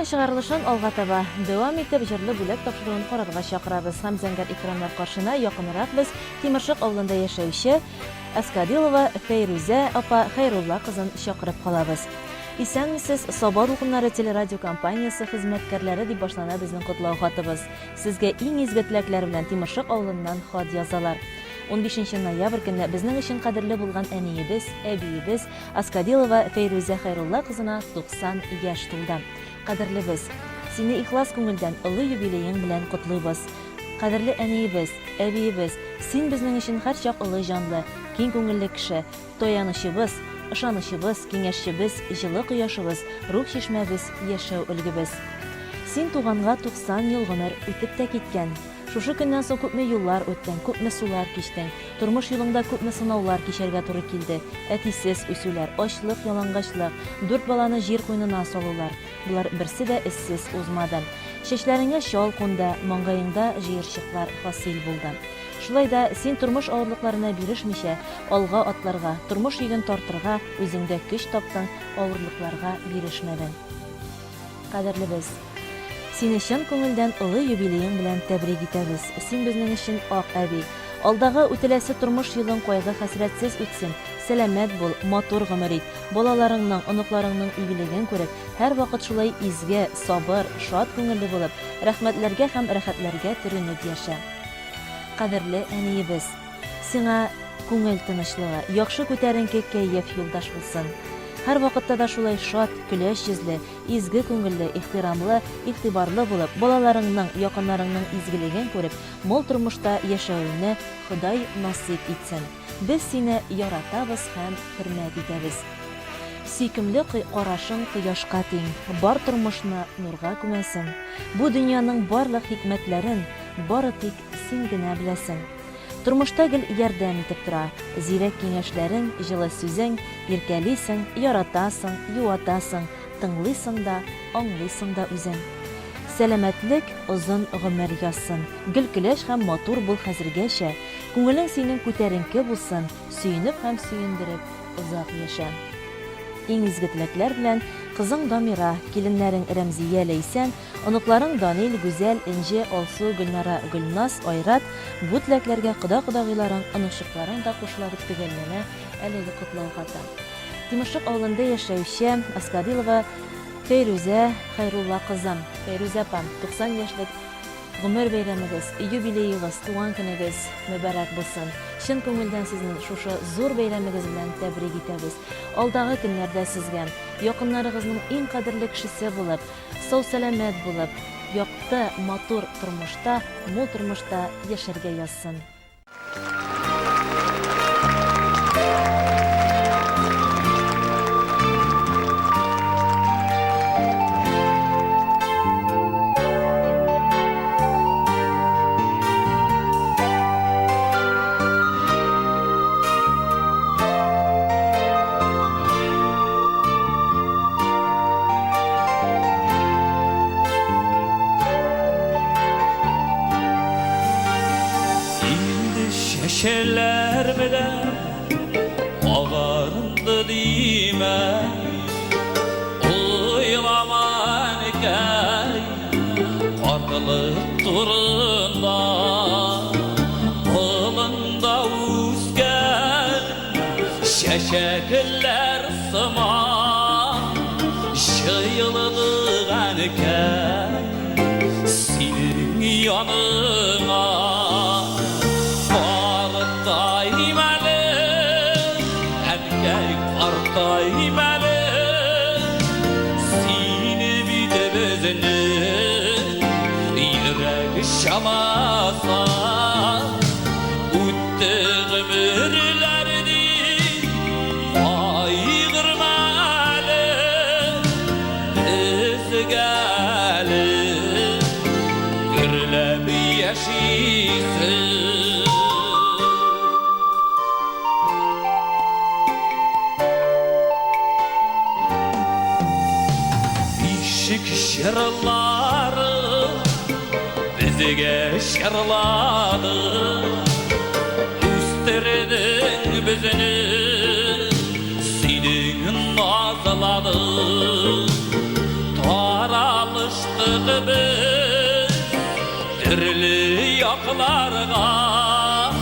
Көн чыгарылышын алга таба дәвам итеп, җырлы бүләк тапшыруын карарга чакырабыз. Һәм зәңгәр экраннар каршына якынрак без Тимершык авылында яшәүче Әскадилова Фәйрүзә апа Хәйрулла кызын чакырып калабыз. Исәнмесез, Саба дулкыннары телерадиокомпаниясе хезмәткәрләре, дип башлана безнең котлау хатыбыз. Сезгә иң изге теләкләр белән Тимершык авылыннан хат язалар. Унбишенче ноябрь көнне безнең өчен кадерле булган әниебез, әбиебез Аскадилова Фәйрүзә Хәйрулла кызына 90 яшь тулды. Кадерлебез! Сине ихлас күңелдән олы юбилеең белән котлыйбыз. Кадерле әниебез, әбиебез, син безнең өчен һәрчак олы җанлы, киң күңелле кеше, таянычыбыз, ышанычыбыз, киңәшчебез, җылы кояшыбыз, рух чишмәбез, яшәү өлгебез. Син туганга 90 ел гомер үтеп тә киткән. Шушы көннән соң күпме юллар үттең, күпме сулар кичтең, тормыш юлыңда күпме сынаулар кичәргә туры килде, әтисез үсүләр, ачлык-ялангачлык, дүрт баланы җир куенына салулар, болар берсе дә эзсез узмады. Чәчләреңә чал кунды, маңгаеңда җыерчыклар хасил булды. Шулай да, син тормыш авырлыкларына бирешмичә, алга атларга, тормыш йөген тартырга үзеңдә көч таптың, авырлыкларга бирешмәдең. Кадерлебез! Сине чын күңелдән олы юбилеең белән тәбрик итәбез. Син безнең өчен ак әби. Алдагы үтеләсе тормыш юлың кайгы-хәсрәтсез үтсен, сәламәт бул, матур гомер ит, балаларыңның, оныкларыңның игелеген күреп, һәрвакыт шулай изге, сабыр, шат күңелле булып, рәхмәтләргә һәм рәхәтләргә төренеп яшә. Кадерле әниебез! Сиңа күңел тынычлыгы, яхшы күтәренке кәеф юлдаш булсын. Һәрвакытта да шулай шат, көләч йөзле, изге күңелле, ихтирамлы, игътибарлы булып, балаларыңның, якыннарыңның изгелеген күреп, мул тормышта яшәвеңне Ходай насыйп итсен. Без сине яратабыз һәм хөрмәт итәбез. Сөйкемле карашың кояшка тиң, бар тормышны нурга күмәсең. Бу дөньяның барлык хикмәтләрен бары тик син генә беләсең. Тормышта гел ярдәм итеп тора. Зирәк киңәшләрең, җылы сүзең, иркәлисең, яратасың, юатасың, тыңлыйсың да, аңлыйсың да үзең. Сәламәтлек, озын гомер язсын. Гел көләч һәм матур бул хәзергәчә. Күңелең синең күтәренке булсын, сөенеп һәм сөендереп озак яшә. Иң изге теләкләр белән, кызың Дамира, киленнәрең Рәмзия, Ләйсән, Оныкларың Данил, Гүзәл, Энҗе, Алсу, Гөлнара, Гөлназ, Айрат, бу теләкләргә кода-кодагыйларың, оныкчыкларың да кушыла дип төгәлләнә әлеге котлау хаты. Тимершык авылында яшәүче Аскадилова Фәйрүзә Хәйрулла кызы. Фәйрүзә апа, 90 яшьлек гомер бәйрәмегез, юбилеегыз, туган көнегез мөбарәк булсын. Чын күңелдән сезне шушы зур бәйрәмегез белән тәбрик итәбез. Алдагы көннәрдә сезгә, якыннарыгызның иң кадерле кешесе булып, Сау-сәламәт булып, якты, матур тормышта, мул тормышта яшәргә язсын. Инде чәчәләр белә агарынды димә. Уйлама, әнкәй, картлык турында. Болында үскән Чәчәкләр сыман җыелдык, әнкәй, синең яныңа. Картайм әле, әнкәй, картайм әле, сине бит безнең йөрәк чамаса. Үтте гомерләр дип кайгырма әле, безгә әле гөрләп яшисе. Бишек җырлары Безгә җырлады, үстердең безне, синең назладың. Таралып сакларга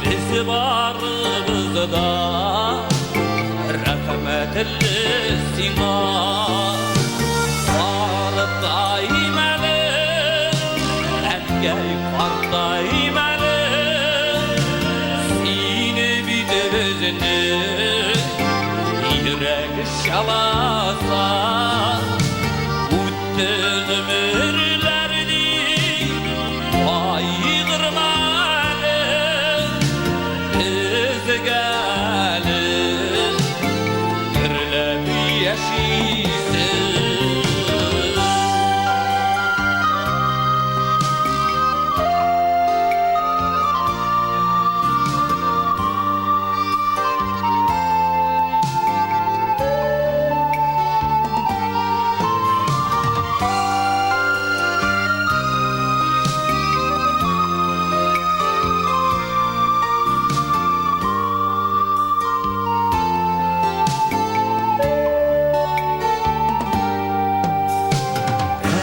без барыбыз да рәхмәтле сиңа. Картайм әле, әнкәй, картайм әле, сине бит безне йөрәк чаласа. Үтте гомерләр дип кайгырма әле, безгә әле гөрләп яшисе.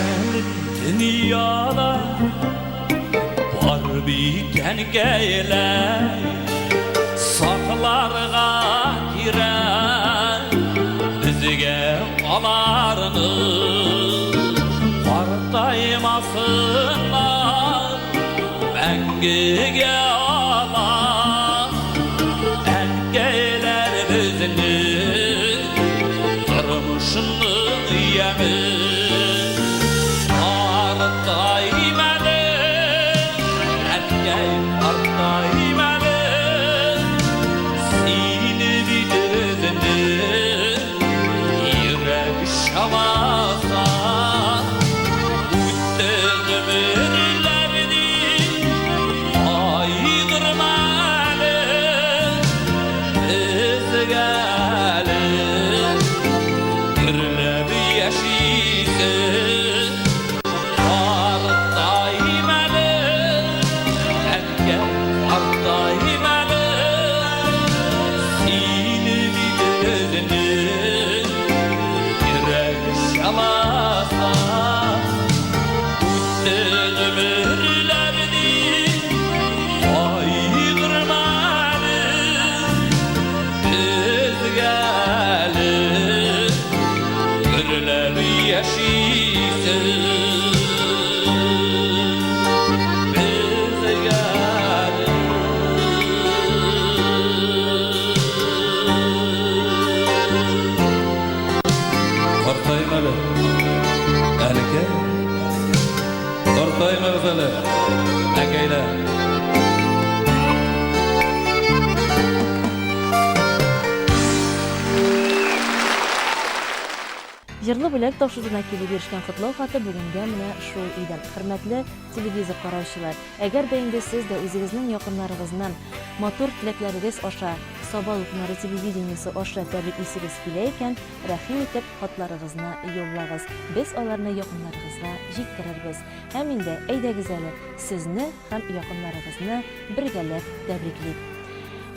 Әле дөньяда бар бит әнкәйләр, сакларга кирәк безгә аларны. Картаймасыннар мәңгегә алар, әнкәйләр безнең тормышның яме. Картайм әле, әнкәй, картайм әле, сине бит безне йөрәк чаласа. Үтте гомерләр дип кайгырма әле, безгә әле гөрләп яшисе. Картайм әле, әнкәй, картайм әле, сине бит безне йөрәк чаласа. Үтте гомерләр дип кайгырма әле, безгә әле гөрләп яшисе. Безгә әле. Картайм әле, әнекәй, картаймагыз әле, әнкәйләр. Җырлы бүләк тапшыруына килеп ирешкән котлау хаты бүгенгә менә шул иде. Хөрмәтле телевизор караучылар, әгәр дә инде сез дә үзегезнең якыннарыгызны матур теләкләрегез аша Саба Лукнары телевидениесе аша тәбриклисегез килә икән, рәхим итеп хатларыгызны юллагыз. Без аларны якыннарыгызга җиткерербез. Һәм инде әйдәгез әле, сезне һәм якыннарыгызны бергәләп тәбриклик.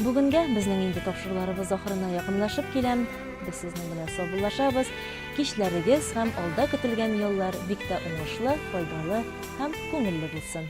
Бүгенгә безнең инде тапшыруларыбыз ахырына якынлашып килә. Без сезнең белән саубуллашабыз. Кичләрегез һәм алда көтелгән яллар бик тә уңышлы, файдалы һәм күңелле булсын.